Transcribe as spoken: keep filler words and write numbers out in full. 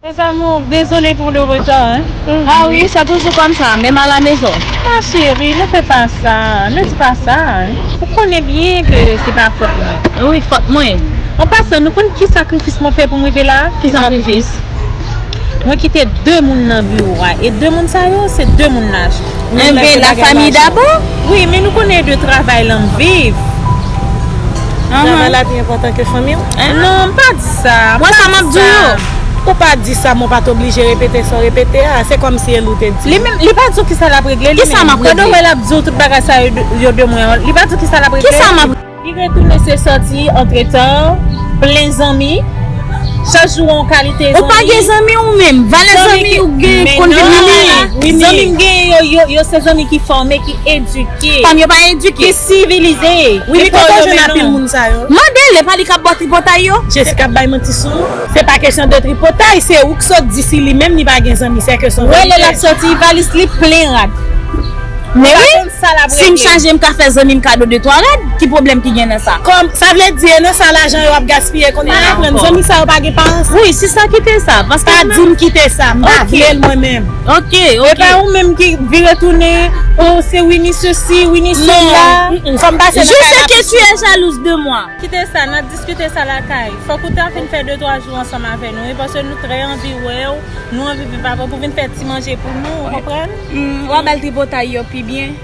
Mes amours, désolé pour le retard, hein. Ah oui, c'est toujours comme ça, même à la maison. Ma chérie, ne fais pas ça, ne dis pas ça, hein. Ou konnen byen ke se pa fòt mwen. Oui, fòt mwen. An pasan, nou konn ki sakrifis mwen fè pou m rive la? Ki sakrifis? Mwen kite de moun nan biwo a, e de moun sa yo, se de moun laj. Enben, la famille d'abord. Wi, men nou konnen de travay lan m viv. Travay la pi enpòtan ke fanmi w. Non, m pa di sa. Wè sa m ap di yo. Ou pa di sa, men w pa t oblije repete sa w repete a. Se kòmsi e l ou te di. Li menm, li pa di w kisa l ap regle. Li Kisa m ap menm. Pandan regle? Wè l ap di w tout bagay sa yo de- yo de mwen an, li pa di w kisa l ap regle. Kisa m ap Li retounen se sòti, antretan, plen zanmi. Chak jou yon kalite zanmi. Ou pa gen zanmi ou menm. Valè zanmi ou gen Men konn vin non, nan la. Zanmi m gen yo, yo, yo se zanmi ki fòme, ki edike, Fanm yo pa edike. Ki sivilize. Wi, men kote w jwenn anpil moun sa yo? Mande l, e pa li k ap bò tripotay yo. Jessica ap bay manti sou ou. Se pa kesyon de tripotay, se ou k sot di si li menm li pa gen zanmi, se ke son Wè lè l ap verite. Sòti, valiz li plen rad. Men wi, Sa l ap si m regle. Chaje m ka fè zanmi m kado de twa rad, ki pwoblèm ki gen nan sa? Kòm, sa vle di, e nan sa lajan yo ap gaspiye kounye a, Ah, pran ankò. Zanmi sa yo pa gen parans. Wi, se sa ki te sa. Paske Pa di m kite sa, m pa Ok. vle l mwen menm. Ok, E pa ok. ou menm ki vire tounen, oh, se Winnie ceci, Winnie cela. Non, mm, mm, fò m pase Je nan kay sais la. Que tu es jalouse de moi. Kite sa, n ap diskite sa lakay. Fòk ou ta fin fè de twa jou ansanm avè nou, wi, paske nou trè anvi wè w, nou anvi viv avè w pou vin fè ti manje pou nou, ou konprann? Mm, w a ba l tripotay yo pi byen.